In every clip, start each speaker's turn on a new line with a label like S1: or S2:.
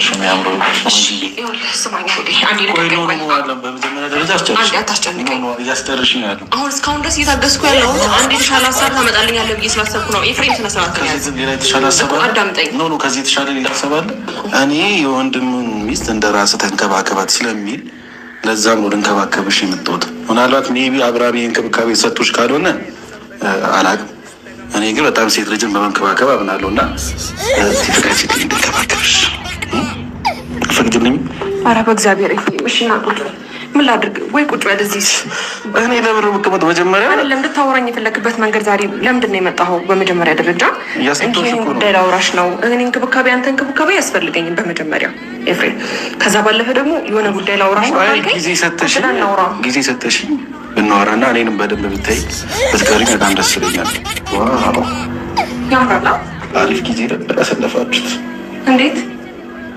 S1: ነበርሽ የሚያምረው። በመጀመሪያ ደረጃ እያስጨርሽኝ ያለው
S2: አሁን እስካሁን ድረስ እየታገስኩ ያለሁት አንድ የተሻለ ሀሳብ ታመጣልኛለህ ብዬ ስላሰብኩ ነው። ኤፍሬም ስነ ስርዓት
S1: ከዚህ ሌላ የተሻለ ሀሳብ አለ?
S2: አዳምጠኝ።
S1: No no፣ ከዚህ የተሻለ ሌላ ሀሳብ አለ? እኔ የወንድምን ሚስት እንደ ራስህ ተንከባከባት ስለሚል ለዛም ነው ልንከባከብሽ የመጣሁት። ምናልባት maybe አብርሃም እንክብካቤ ሰጥቶሽ ካልሆነ አላቅም። እኔ ግን በጣም ሴት ልጅን በመንከባከብ አምናለሁ እና ፍቅረችልኝ እንድንከባከብሽ ፈቅጅልኝ።
S2: ኧረ በእግዚአብሔር ኤፍሬም፣ እሺ ና ቁጭ በል። ምን ላድርግ? ወይ ቁጭ በል እዚህ።
S1: እኔ ለምን ነው የምቀመጠው? መጀመሪያ
S2: አይደለም እንድታወራኝ የፈለግበት መንገድ ዛሬ ለምንድን ነው የመጣኸው? በመጀመሪያ ደረጃ
S1: እያስመጣሁሽ
S2: እንዲህ
S1: እኮ ነው።
S2: ጉዳይ ላውራሽ ነው። እኔ እንክብካቤ፣ አንተ እንክብካቤ አያስፈልገኝም በመጀመሪያ ኤፍሬም። ከዛ ባለፈ ደግሞ የሆነ ጉዳይ ላውራሽ ነው
S1: አይ
S2: ካልከኝ
S1: ጊዜ ሰተሽ
S2: ቁጭ ብለን እናውራ።
S1: ጊዜ ሰተሽ ብናወራና እኔንም በደንብ ብታይ ብትቀሪኝ በጣም ደስ ይለኛል። Wow
S2: ያምራል።
S1: አሪፍ ጊዜ ነበር ያሳለፋችሁት።
S2: እንዴት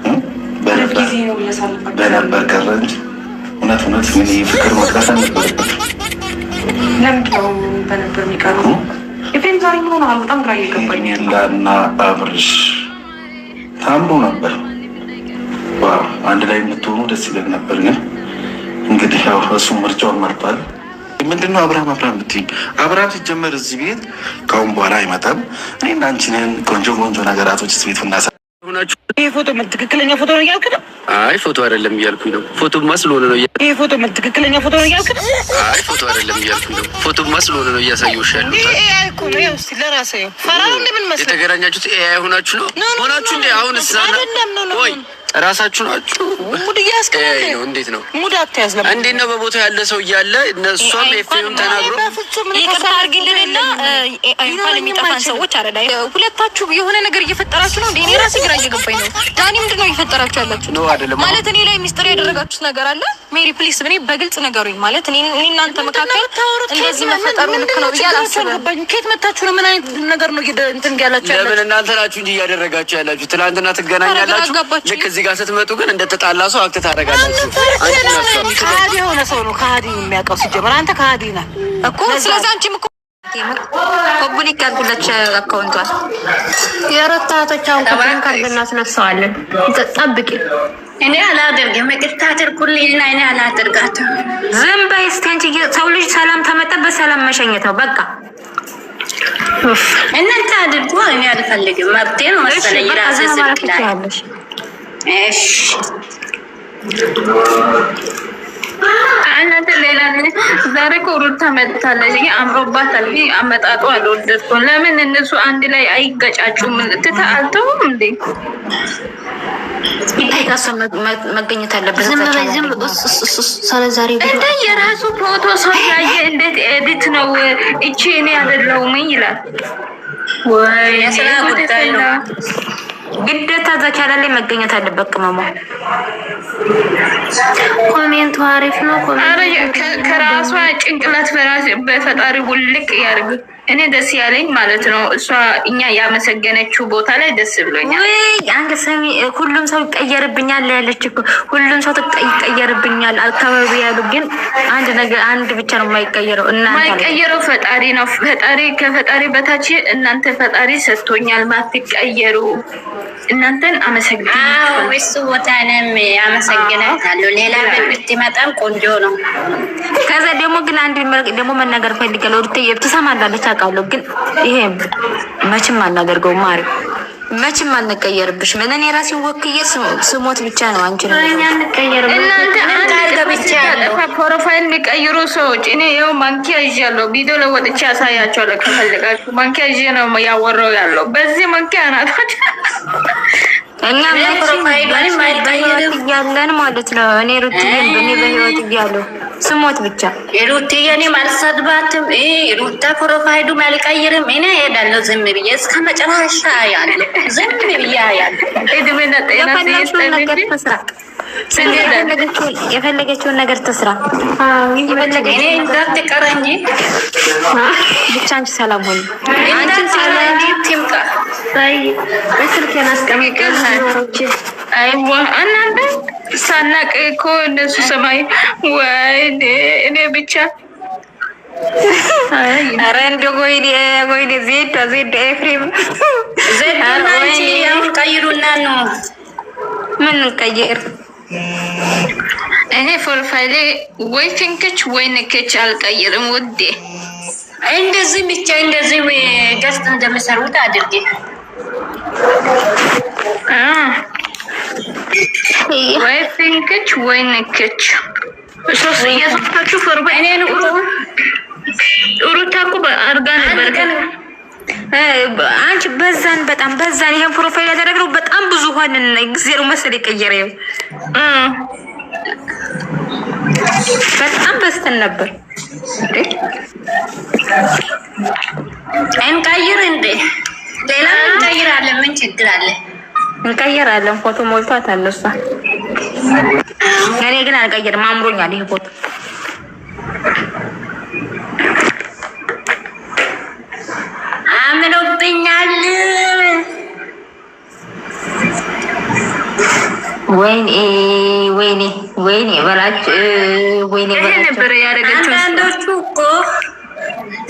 S2: አሪፍ
S1: በነበር
S2: ጊዜ ነው እያሳለፋችሁ
S1: በነበር ቀረ እንጂ እውነት እውነት ምን ፍቅር መቅረት አልነበረበት።
S2: ለምንድን ነው በነበር የሚቀረው? ኤፍሬም ዛሬ ምን ሆነሃል? በጣም ግራ እየገባኝ ነው።
S1: ሄርሜላና አብርሽ ታምሩ ነበር። Wow አንድ ላይ የምትሆኑ ደስ ይለን ነበር። ግን እንግዲህ ያው እሱ ምርጫውን መርጧል። ምንድነው አብርሃም አብርሃም ብትይኝ፣ አብርሃም ሲጀመር እዚህ ቤት ከአሁን በኋላ አይመጣም። እኔና አንቺ ነን ቆንጆ ቆንጆ ነገራቶች እዚህ ቤት ብናሳ
S3: ሆናችሁ
S4: ይሄ ፎቶ ምን ትክክለኛ ፎቶ ነው እያልክ ነው?
S3: አይ ፎቶ አይደለም እያልኩኝ ነው። ፎቶማ ስለሆነ ነው።
S4: ይሄ ፎቶ ምን ትክክለኛ ፎቶ ነው እያልክ ነው?
S3: አይ ፎቶ አይደለም እያልኩኝ ነው። ፎቶማ ስለሆነ ነው እያሳየሁሽ ያለሁት።
S4: ይሄ AI እኮ ነው። ይኸው እስኪ ለራስህ ይኸው። ፈራ ነው እንደምን መስለህ?
S3: የተገናኛችሁት AI ሆናችሁ ነው
S4: No no
S3: ሆናችሁ እንዴ? አሁን
S4: አይደለም። No no
S3: ወይ ራሳችሁ ናችሁ?
S4: Mood እያያዝክ ነው
S3: AI
S4: እንዴ?
S3: ነው። እንዴት ነው
S4: Mood አትያዝ። ለምን
S3: እንዴት ነው በቦታው ያለ ሰው እያለ እነሷም ኤፍሬምም ተናግሮ
S4: በፍጹም እኔ
S5: ይቅርታ
S4: ከእሷ
S5: አድርጊልንና AI እንኳን
S4: ሊኖረኝም
S5: የሚጠፋን
S4: አይችልም።
S5: ሰዎች አረዳ ሁለታችሁ የሆነ ነገር እየፈጠራችሁ ነው እንዴ? እኔ ራሴ ግራ እየገባኝ ነው። ዳኒ ምንድን ነው እየፈጠራችሁ ያላችሁት?
S3: ነው አይደለም።
S5: ማለት እኔ ላይ ሚስጥር ያደረጋችሁት ነገር አለ? ሜሪ please፣ እኔ በግልጽ ነገሩኝ። ማለት እኔ እናንተ መካከል እንደዚህ መፈጠሩ ልክ ነው ብዬ አላስብም።
S4: አልገባኝም። ከየት መታችሁ ነው? ምን አይነት ነገር ነው እንትን ያላችሁ
S3: ለምን
S4: ያላችሁ?
S3: እናንተ ናችሁ እንጂ እያደረጋችሁ ያላችሁ። ትናንትና ትገናኛላችሁ።
S5: አረጋጋባችሁ።
S3: ልክ እዚህ ጋር ስትመጡ ግን እንደተጣላ ሰው act ታደርጋላችሁ። አንቺና እሷ
S4: ከሀዲ የሆነ ሰው ነው ከሀዲ የሚያውቀው። ሲጀመር አንተ ከሀዲ ነህ
S5: እኮ ስለዚህ አንቺም እኮ
S6: Public ያልኩለች account ቷን
S7: የሩታ እህቶች አሁን copy link አድርገን እናስነሳዋለን። ጠብቂ።
S8: እኔ አላደርግም። ይቅርታ አድርጉልኝና እኔ አላደርጋትም።
S6: ዝም በይ እስኪ አንቺ። ሰው ልጅ ሰላም ተመጣ በሰላም መሸኘት ነው በቃ።
S8: እናንተ አድርጉ፣ እኔ አልፈልግም። መብቴ ነው መሰለኝ
S6: በቃ
S8: ራሴ
S6: ዝም ማለት
S8: ስልክ ላይ።
S6: ትችያለሽ።
S8: እሺ
S9: እናንተ ሌላ ዛሬ እኮ ሩታ መጥታለች፣ ግን አምሮባታል። ግን አመጣጡ አልወደድኩም። ለምን እነሱ አንድ ላይ አይገጫጩም? ትታ አልተውም እንዴ?
S6: ግዴታ እሷ መገኘት አለበት።
S7: ዝም
S6: እዛ
S7: በይ
S6: ቻናል
S7: ዝም
S6: ላይ።
S7: ስለ ዛሬ ቪዲዮ
S9: እንደ የራሱ ፎቶ ሰው ያየ እንዴት edit ነው እቺ እኔ አይደለሁም ይላል። ወይ
S8: የስራ ጉዳይ ነው።
S6: ግዴታ እዛ ቻናል ላይ መገኘት አለበት ቅመሟ።
S7: Comment ኡ አሪፍ ነው።
S9: አረ
S7: Comment ኡ
S9: ከራሷ ጭንቅላት በራስ በፈጣሪ ውልቅ ያርግ። እኔ ደስ ያለኝ ማለት ነው እሷ እኛ ያመሰገነችው ቦታ ላይ ደስ ብሎኛል።
S6: ውይ አንድ ሰሚ ሁሉም ሰው ይቀየርብኛል ያለች እኮ ሁሉም ሰው ይቀየርብኛል አካባቢ ያሉ ግን አንድ ነገር አንድ ብቻ ነው የማይቀየረው እናንተ አለች።
S9: ማይቀየረው ፈጣሪ ነው። ፈጣሪ ከፈጣሪ በታች እናንተ ፈጣሪ ሰጥቶኛል። ማትቀየሩ እናንተን
S8: አዎ
S9: አመሰግናለሁ።
S8: እሱ ቦታ እኔም አመሰግናታለሁ። ሌላ ብትመጣም ቆንጆ ነው።
S6: ከዛ ደግሞ ግን አንድ ደግሞ መናገር ፈልጋለሁ። ሩቴ ትሰማላለች አውቃለሁ፣ ግን ይሄ መቼም አናደርገውም ማሪ፣ መቼም አንቀየርብሽም። እኔ ራሴን ወክዬ ስሞት ብቻ ነው አንቺ ነው
S7: እኛ እንቀየርም።
S9: እናንተ አንድ
S8: ቃል
S9: ጥፋት
S8: ገብቻለሁ።
S9: ስታጠፋ profile የሚቀይሩ ሰዎች እኔ ይኸው ማንኪያ ይዣለሁ። ቪዲዮ ለወጥቼ ያሳያቸዋለሁ ከፈለጋችሁ። ማንኪያ ይዤ ነው ያወራው ያለው። በዚህ ማንኪያ ናታቸው
S6: እኛ መቼም
S8: Profile ኡንም
S6: በህይወት
S8: አይቀይርም።
S6: እያለን ማለት ነው። እኔ ሩትዬን እኔ በህይወት እያለሁ ስሞት ብቻ
S8: ሩትዬንም አልሰድባትም። ሩታ profile ኡም አልቀይርም። እኔ እሄዳለሁ ዝም ብዬ እስከ መጨረሻ ያለው ዝም ብዬ ያለው
S9: እድሜና ጤና
S6: የፈለግሽውን
S9: ሲስጠን
S6: ነገር
S9: እንጂ
S6: ትስራ፣
S9: እንሄዳለን።
S6: የፈለገችውን ነገር ትስራ።
S8: እኔ
S6: የፈለገችውን ነገር
S8: እንዳትቀረኝ
S6: ብቻ አንቺ ሰላም ሆኚ። አንቺን ሰላም
S8: እንዳትቀረኝ ትምጣ።
S7: ስልኬን አስቀምጬ
S9: አይዋ እናንተ ሳናቅ እኮ እነሱ ሰማይ ወይ እኔ ብቻ
S6: ኧረ እንደው ወይኔ ወይኔ ዜድ ዜድ ኤፍሬም
S8: ዘዱና አንቺ አሁን ቀይሩና ነው።
S6: ምን እንቀይር?
S9: እኔ profile ኤ ወይ ፍንክች ወይ ንክች አልቀይርም ውዴ።
S8: እንደዚህ ብቻ እንደዚህ guest እንደሚሰሩት አድርጌ
S9: ወይ ፍንክች ወይ ንክች። የሶስታችሁ profile ሩታ እኮ አድርጋ ነበር።
S6: አንቺ በዛን በጣም በዛን። ይሄን profile ያደረግነው በጣም ብዙ ሆንን። ጊዜው መሰል የቀየረው በጣም በዝተን ነበር።
S8: እንቀይር እንዴ? ሌላ እንቀይራለን። ምን ችግር አለ?
S6: እንቀይራለን። ፎቶ ሞልቷታል እሷ። እኔ ግን አልቀይርም፣ አምሮኛል ይሄ ፎቶ።
S8: አምሮብኛል።
S6: ወይኔ ወይኔ ወይኔ በላቸው፣ ወይኔ በላቸው
S9: ነበር ያደረገችው።
S8: አንዳንዶቹ እኮ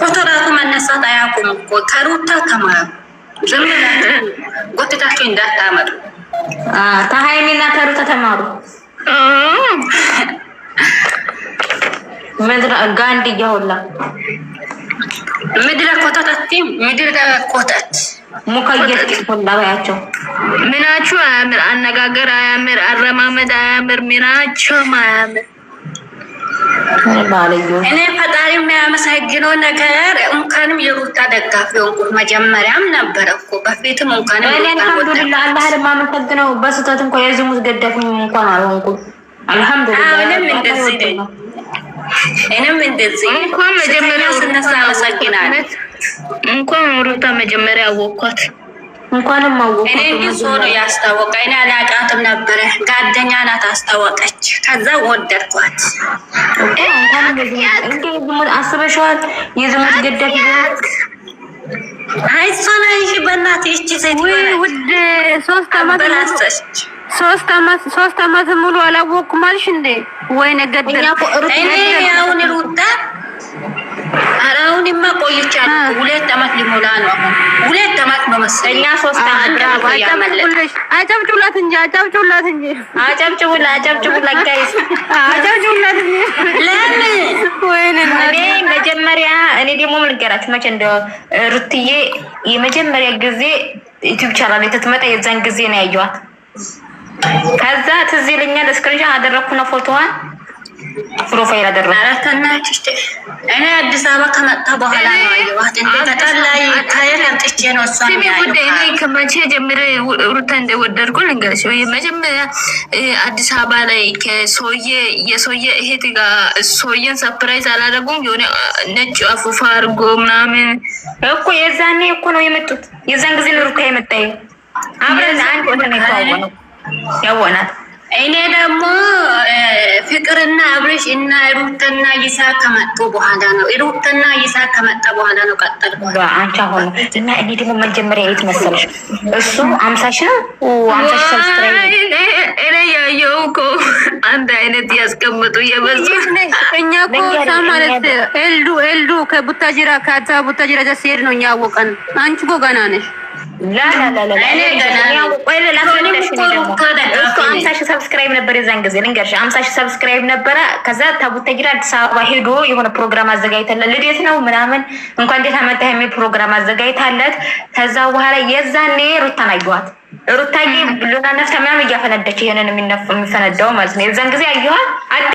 S8: ፎቶ ራሱ መነሳት አያውቁም እኮ። ከሩታ ተማሩ። ዝም ብላችሁ ጎትታችሁ እንዳታመጡ።
S6: ከሀይሚና ከሩታ ተማሩ። ምድረ ጋንድያ ሁላ
S8: ምድረ ኮተት አትይም። ምድረ ኮተት
S6: ሙከየት ሁላ በያቸው።
S9: ምናችሁ አያምር፣ አነጋገር አያምር፣ አረማመድ አያምር፣ ምናቸውም አያምር።
S8: እኔ ፈጣሪ የሚያመሰግነው ነገር እንኳንም የሩታ ደጋፊ ሆንኩት። መጀመሪያም ነበረ እኮ በፊትም እንኳንም
S6: እኔ አልሐምዱሊላህ አላህን የማመሰግነው በስህተት እንኳን የዝሙት ገዳፊ እንኳን አልሆንኩም። አልሐምዱሊላህ
S8: እኔም እንደዚህ ነኝ። እኔም እንደዚህ
S9: እንኳን መጀመሪያ
S8: ስነሳ አመሰግናለሁ።
S9: እንኳን ሩታ መጀመሪያ አወኳት።
S6: እንኳንም አወኳት።
S8: እኔ ግን ሰው ነው ያስታወቀ። እኔ አላውቃትም ነበረ። ጓደኛ ናት አስታወቀች። ከዛ ወደድኳት።
S6: እንኳንም አስበሽዋል? የዝሙት ገዳፊ
S8: አይሷን በእናትሽ እቺ ሴት
S7: ውድ
S8: አበላሸች።
S7: 3 አመት ሙሉ አላወቅኩም አልሽ እንዴ? ወይኔ ገደል።
S8: እኔ አሁን ሩታ ኧረ አሁንማ ቆይቻለሁ። 2 አመት ሊሞላ ነው። አሁን 2 አመት ነው መሰለኝ።
S6: እኛ 3 አመት
S7: አጨብጭቡላት እንጂ አጨብጭቡላት እንጂ
S6: አጨብጭቡላ፣ አጨብጭቡላ guys
S7: አጨብጭቡላት እንጂ።
S8: ለምን
S7: ወይኔ
S6: እኔ መጀመሪያ እኔ ደግሞ ምን ልንገራችሁ መቼ እንደ ሩትዬ የመጀመሪያ ጊዜ YouTube channel ላይ ስትመጣ የዛን ጊዜ ነው ያየኋት። ከዛ ትዝ ይለኛል screenshot አደረኩና ፎቶዋን profile አደረኩ።
S8: ኧረ ተናግሽ። እኔ አዲስ አበባ ከመጣ በኋላ ነው አየኋት። እንደ ገጠር ላይ ከየት አምጥቼ ነው እሷን
S9: ስሚ ጉዳይ እኔ
S8: ያየኋት?
S9: ከመቼ ጀምሬ ሩታ እንደወደድኩ ልንገርሽ። መጀመሪያ አዲስ አበባ ላይ ከሰውዬ የሰውዬ እህት ጋር ሰውዬን surprise አላደረጉም። የሆነ ነጭ አፉፋ አድርጎ ምናምን
S6: እኮ የዛኔ እኮ ነው የመጡት። የዛን ጊዜ ነው ሩታ የመጣ። አብረን አንድ ወደ ነው የተዋወቅነው ያወናት
S8: እኔ ደግሞ ፍቅርና አብርሽ እና ሩታና ይሳቅ ከመጡ በኋላ ነው። ሩታና ይሳቅ ከመጣ በኋላ ነው ቀጠልኳት።
S6: አንቺ አሁን እና እኔ ደግሞ መጀመሪያ የት መሰለሽ እሱ 50,000 ነው 50,000 subscribe
S9: እኔ ያየው እኮ አንድ አይነት ያስቀምጡ የበዙ
S7: እኛ እኮ እሷ ማለት ኤልዱ ኤልዱ ከቡታጅራ ከአዲስ አበባ ቡታጅራ እዛ ሲሄድ ነው እኛ ያወቀን። አንቺ እኮ ገና ነሽ።
S6: እሱ 50,000 subscribe ነበር የዛን ጊዜ ልንገርሽ፣ 50,000 subscribe ነበረ። ከዛ ከቡታጅራ አዲስ አበባ ሄዶ የሆነ ፕሮግራም አዘጋጅተለት ልደት ነው ምናምን እንኳን እንዴት አመጣህ የሚል ፕሮግራም አዘጋጅታለት። ከዛ በኋላ የዛኔ ሩታን አየኋት። ሩታዬ ሉና ነፍታ ምናምን እያፈነደች ይሄንን የሚፈነዳው ማለት ነው። የዛን ጊዜ አየኋት።